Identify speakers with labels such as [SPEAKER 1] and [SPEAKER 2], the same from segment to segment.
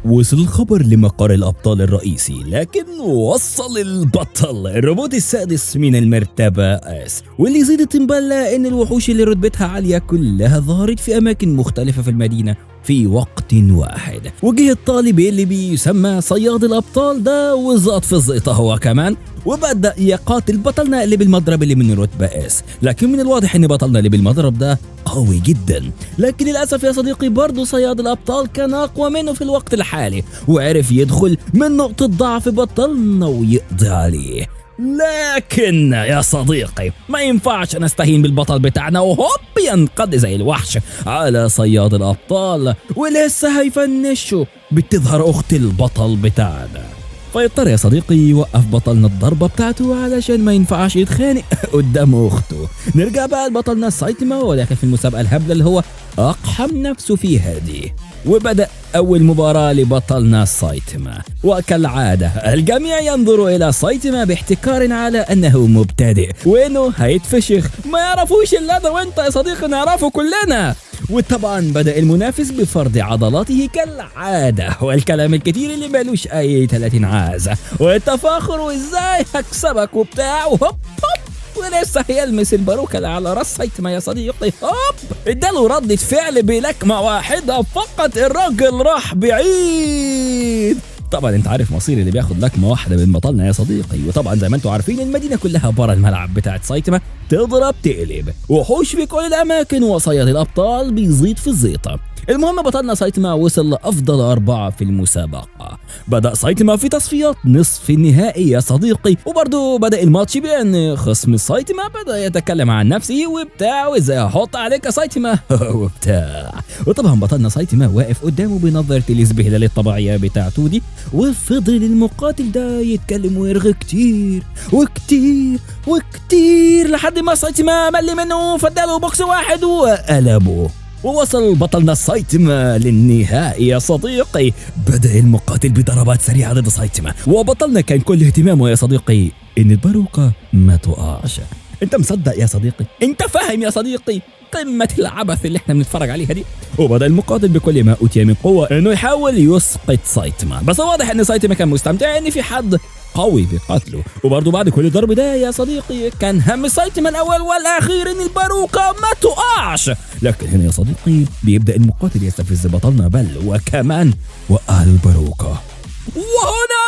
[SPEAKER 1] وصل الخبر لمقر الأبطال الرئيسي، لكن وصل البطل الروبوت السادس من المرتبة S. واللي يزيد الطنبلة إن الوحوش اللي رتبتها عالية كلها ظهرت في أماكن مختلفة في المدينة في وقت واحد. وجه الطالب اللي بيسمى صياد الأبطال ده وزط في الزيطة هو كمان، وبدأ يقاتل بطلنا اللي بالمضرب اللي من رتبة S. لكن من الواضح ان بطلنا اللي بالمضرب ده قوي جدا، لكن للأسف يا صديقي برضه صياد الأبطال كان أقوى منه في الوقت الحالي، وعرف يدخل من نقطة ضعف بطلنا ويقضي عليه. لكن يا صديقي ما ينفعش نستهين بالبطل بتاعنا، وهوب ينقض زي الوحش على صياد الأبطال ولسه هيفنشه. بتظهر أخت البطل بتاعنا، فيضطر يا صديقي يوقف بطلنا الضربة بتاعته علشان ما ينفعش يتخانق قدام أخته. نرجع بقى لبطلنا سايتما، ولكن في المسابقة الهبلة اللي هو أقحم نفسه فيها دي. وبدأ أول مباراة لبطلنا سايتما، وكالعادة الجميع ينظر إلى سايتما باحتكار على أنه مبتدئ وإنه هيتفشخ، ما يعرفوش إلا أنا وأنت يا صديقي نعرفه كلنا. وطبعا بدأ المنافس بفرض عضلاته كالعادة، والكلام الكتير اللي مالوش أي 30 عازة، والتفاخر وإزاي هكسبك وبتاع، وهوب هوب ولسه هيلمس الباروكة اللي على راس سايتما يا صديقي. هوب اداله ردة فعل بلكمة واحدة فقط، الراجل راح بعيد. طبعا انت عارف مصير اللي بياخد لكمة واحدة من بطلنا يا صديقي. وطبعا زي ما انتم عارفين المدينة كلها برا الملعب بتاعت سايتما تضرب تقلب، وحوش في كل الاماكن، وصياد الابطال بيزيد في الزيطة. المهم بطلنا سايتما وصل لأفضل 4 في المسابقة. بدأ سايتما في تصفيات نصف النهائي يا صديقي، وبرضه بدأ الماتش بأن خصم سايتما بدأ يتكلم عن نفسه وبتاع وإزاي هحط عليك يا سايتما وبتاع. وطبعا بطلنا سايتما واقف قدامه بنظرة الازبهلال الطبيعية بتاعته دي، وفضل المقاتل ده يتكلم ويرغي كتير وكتير وكتير لحد ما سايتما مل منه فاداله بوكس واحد وقلبه. ووصل بطلنا سايتما للنهائي يا صديقي. بدأ المقاتل بضربات سريعة ضد سايتما، وبطلنا كان كل اهتمامه يا صديقي إن الباروكة ما تقعش. انت مصدق يا صديقي؟ انت فاهم يا صديقي قمة العبث اللي احنا بنتفرج عليها دي؟ وبدأ المقاتل بكل ما أوتي من قوة انه يحاول يسقط سايتما، بس واضح ان سايتما كان مستمتع ان في حد قوي بقتله. وبرضه بعد كل ضرب ده يا صديقي كان هم سايتما الاول والاخير ان الباروكة ما تقعش. لكن هنا يا صديقي بيبدأ المقاتل يستفز بطلنا، بل وكمان وقع الباروكة. وهنا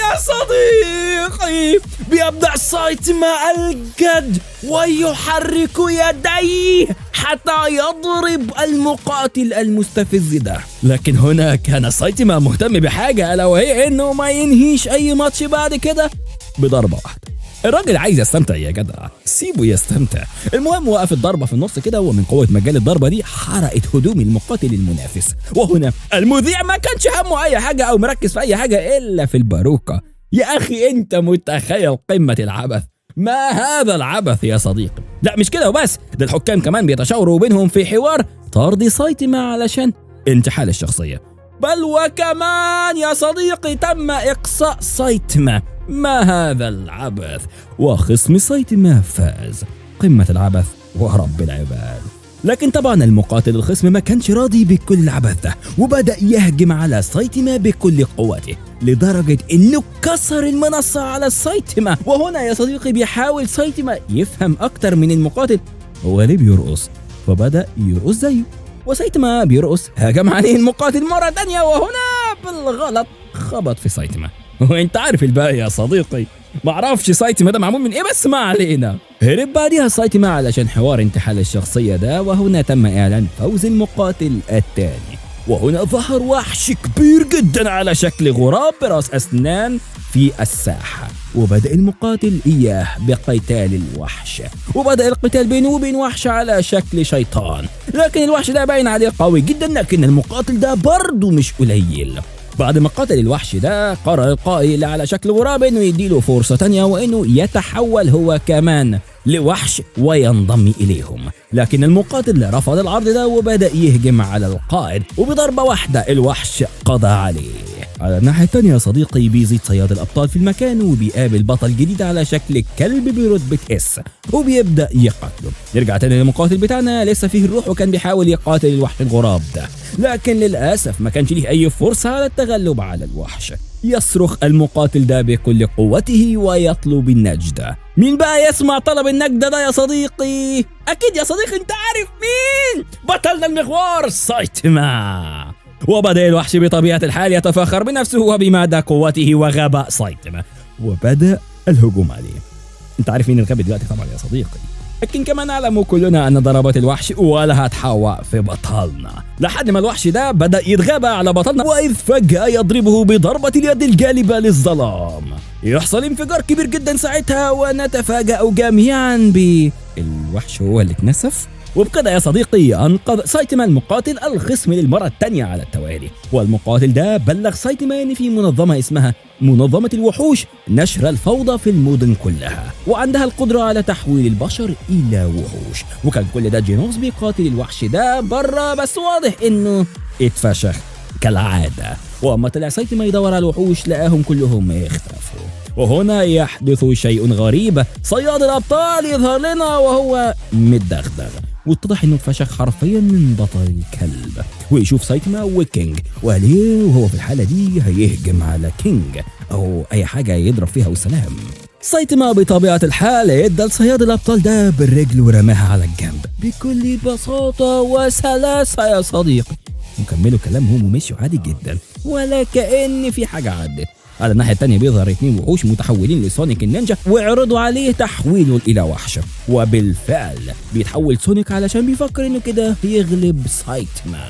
[SPEAKER 1] يا صديقي بيبدأ سايتما الجد ويحرك يديه حتى يضرب المقاتل المستفز ده. لكن هنا كان سايتما مهتم بحاجة، ألا وهي إنه ما ينهيش أي ماتش بعد كده بضربة واحدة. الراجل عايز يستمتع يا جدع، سيبه يستمتع. المهم وقف الضربة في النص كده، ومن قوة مجال الضربة دي حرقت هدوم المقاتل المنافس. وهنا المذيع ما كانش همه أي حاجة أو مركز في أي حاجة إلا في الباروكة. يا أخي أنت متخيل قمة العبث؟ ما هذا العبث يا صديقي؟ لا مش كده وبس، ده الحكام كمان بيتشاوروا بينهم في حوار طرد سايتما علشان انتحال الشخصية. بل وكمان يا صديقي تم إقصاء سايتما. ما هذا العبث؟ وخصم سايتما فاز. قمة العبث ورب العباد. لكن طبعا المقاتل الخصم ما كانش راضي بكل العبث ده، وبدأ يهجم على سايتما بكل قوته لدرجة انه كسر المنصة على سايتما. وهنا يا صديقي بيحاول سايتما يفهم اكتر من المقاتل هو ليه بيرقص، فبدأ يرقص زيه. وسايتما بيرقص هاجم عليه المقاتل مرة تانية، وهنا بالغلط خبط في سايتما. وانت عارف الباقي يا صديقي، معرفش سايتما ده معمول من ايه، بس ما علينا. هرب بعديها سايتما علشان حوار انتحال الشخصية ده، وهنا تم اعلان فوز المقاتل الثاني. وهنا ظهر وحش كبير جدا على شكل غراب براس اسنان في الساحة، وبدأ المقاتل إياه بقتال الوحش، وبدأ القتال بينه وبين وحش على شكل شيطان. لكن الوحش ده باين عليه قوي جدا، لكن المقاتل ده برضه مش قليل. بعد ما قتل الوحش ده قرر القائد اللي على شكل غراب انه يديله فرصة تانية وانه يتحول هو كمان لوحش وينضم اليهم. لكن المقاتل رفض العرض ده وبدأ يهجم على القائد، وبضربة واحدة الوحش قضى عليه. على الناحية التانية يا صديقي بيزيد صياد الأبطال في المكان وبيقابل بطل جديد على شكل كلب برتبة S وبيبدأ يقاتله. نرجع تاني للمقاتل بتاعنا، لسه فيه الروح وكان بيحاول يقاتل الوحش الغراب ده، لكن للأسف ما كانش ليه أي فرصة على التغلب على الوحش. يصرخ المقاتل ده بكل قوته ويطلب النجدة. مين بقى يسمع طلب النجدة ده يا صديقي؟ أكيد يا صديقي أنت عارف مين، بطلنا المغوار سايتاما. وبدأ الوحش بطبيعة الحال يتفاخر بنفسه وبمدى قوته وغباء سايتاما، وبدأ الهجوم عليه. انت عارف مين الغبي دلوقتي طبعا يا صديقي، لكن كما نعلم كلنا أن ضربات الوحش ولا هتحوق في بطلنا، لحد ما الوحش ده بدأ يتغابى على بطلنا، وإذ فجأة يضربه بضربة اليد الجالبة للظلام. يحصل انفجار كبير جدا ساعتها، ونتفاجأ جميعا بالوحش هو اللي اتنسف. وبكده يا صديقي أنقذ سايتاما المقاتل الخصم للمرة الثانية على التوالي. والمقاتل ده بلغ سايتاما إن في منظمة اسمها منظمة الوحوش نشر الفوضى في المدن كلها، وعندها القدرة على تحويل البشر إلى وحوش. وكان كل ده جينوس بيقاتل الوحش ده بره، بس واضح إنه اتفشخ كالعادة. وأما طلع سايتاما يدور على الوحوش لقاهم كلهم اختفوا. وهنا يحدث شيء غريب، صياد الأبطال يظهر لنا وهو متدغدغ، واتضح انه اتفشخ حرفيا من بطل الكلب. ويشوف سايتاما وكينج، وقال وهو في الحالة دي هيهجم على كينج او اي حاجة يضرب فيها والسلام. سايتاما بطبيعة الحال ادى لصياد الابطال ده بالرجل ورماها على الجنب بكل بساطة وسلاسة يا صديقي، وكملوا كلامهم ومشوا عادي جدا ولا كأن في حاجة عدت. على الناحية التانية بيظهر 2 وحوش متحولين لسونيك النينجا ويعرضوا عليه تحويله إلى وحش، وبالفعل بيتحول سونيك علشان بيفكر إنه كده يغلب سايتاما.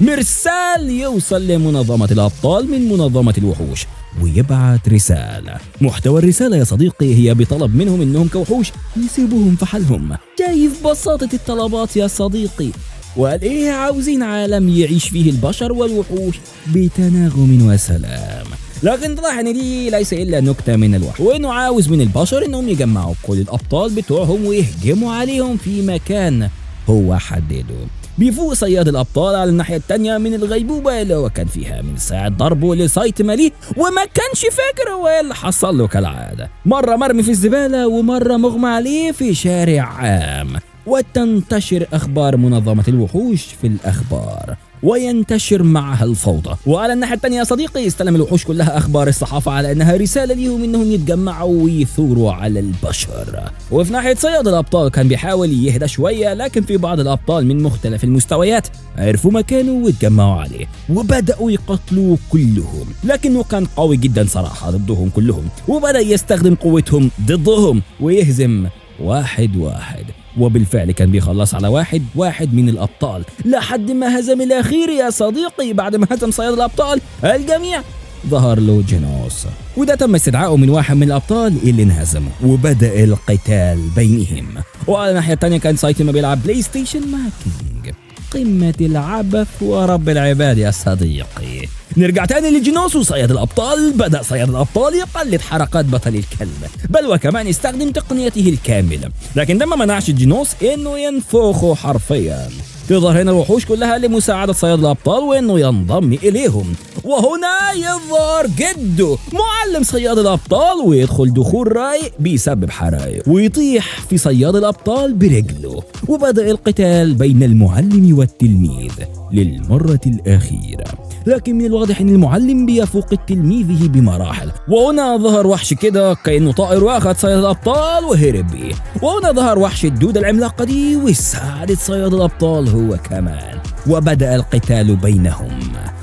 [SPEAKER 1] مرسال يوصل لمنظمة الأبطال من منظمة الوحوش ويبعت رسالة. محتوى الرسالة يا صديقي هي بطلب منهم إنهم كوحوش يسيبوهم في حالهم. شايف بساطة الطلبات يا صديقي؟ وقال إيه، عاوزين عالم يعيش فيه البشر والوحوش بتناغم وسلام. لكن طلع ان دي ليس الا نكتة من الوحش، وانه عاوز من البشر انهم يجمعوا كل الابطال بتوعهم ويهجموا عليهم في مكان هو حدده. بيفوق صياد الابطال على الناحية الثانية من الغيبوبه اللي هو كان فيها من ساعة ضربه لسايتاما ليه، وما كانش فاكر هو ايه اللي حصل له كالعادة، مرة مرمي في الزبالة ومرة مغمى عليه في شارع عام. وتنتشر اخبار منظمة الوحوش في الاخبار وينتشر معها الفوضى. وعلى الناحية الثانية يا صديقي استلم الوحوش كلها أخبار الصحافة على أنها رسالة ليهم إنهم يتجمعوا ويثوروا على البشر. وفي ناحية صياد الأبطال كان بيحاول يهدى شوية، لكن في بعض الأبطال من مختلف المستويات عرفوا مكانه واتجمعوا عليه وبدأوا يقتلوه كلهم، لكنه كان قوي جدا صراحة ضدهم كلهم، وبدأ يستخدم قوتهم ضدهم ويهزم واحد واحد. وبالفعل كان بيخلص على واحد واحد من الأبطال لحد ما هزم الأخير يا صديقي. بعد ما هزم صياد الأبطال الجميع ظهر له جينوس، وده تم استدعائه من واحد من الأبطال اللي انهزموا، وبدأ القتال بينهم. وعلى الناحية الثانية كان سايتاما بيلعب بلاي ستيشن مع كينج. قمة العبث ورب العباد يا صديقي. نرجع تاني لجينوس وصياد الأبطال. بدأ صياد الأبطال يقلد حركات بطل الكلب، بل وكمان يستخدم تقنيته الكاملة، لكن ده ما منعش جينوس إنه ينفخه حرفيا. تظهر هنا الوحوش كلها لمساعدة صياد الأبطال وإنه ينضم إليهم، وهنا يظهر جده معلم صياد الأبطال ويدخل دخول رايق بيسبب حرايق ويطيح في صياد الأبطال برجله، وبدأ القتال بين المعلم والتلميذ للمرة الأخيرة. لكن من الواضح ان المعلم بيفوق تلميذه بمراحل، وهنا ظهر وحش كده كأنه طائر واخد صياد الأبطال وهرب بيه، وهنا ظهر وحش الدودة العملاقة دي وساعدت صياد الأبطال هو كمان، وبدأ القتال بينهم.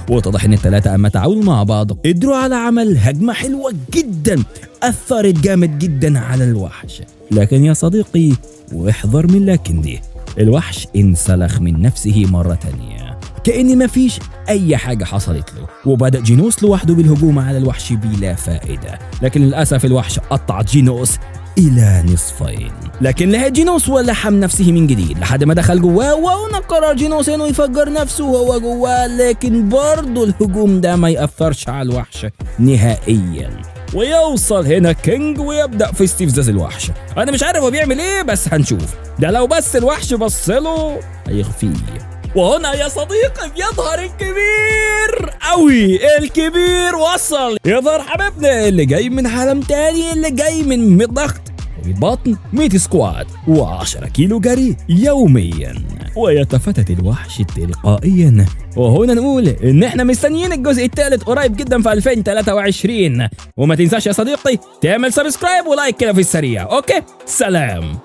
[SPEAKER 1] واتضح ان الثلاثة اما تعاونوا مع بعض قدروا على عمل هجمة حلوة جدا اثرت جامد جدا على الوحش. لكن يا صديقي واحذر من لكن دي، الوحش انسلخ من نفسه مرة تانية كأن مفيش أي حاجة حصلت له، وبدأ جينوس لوحده بالهجوم على الوحش بلا فائدة، لكن للأسف الوحش قطع جينوس إلى نصفين. لكن لحق جينوس ولحم نفسه من جديد لحد ما دخل جواه، وهنا قرر جينوس إنه يفجر نفسه وهو جواه، لكن برضه الهجوم ده ما يأثرش على الوحش نهائيا. ويوصل هنا كينج ويبدأ في استفزاز الوحش. أنا مش عارف هو بيعمل إيه بس هنشوف، ده لو بس الوحش بصله هيخفيه. وهنا يا صديقي بيظهر الكبير قوي الكبير وصل. يظهر حبيبنا اللي جاي من عالم تاني، اللي جاي من 100 ضغط، 100 بطن، 100 squat و10 كيلو جري يوميا، ويتفتت الوحش تلقائيا. وهنا نقول ان احنا مستنيين الجزء الثالث قريب جدا في 2023. وما تنساش يا صديقي تعمل subscribe و like كده في السريع. okay، سلام.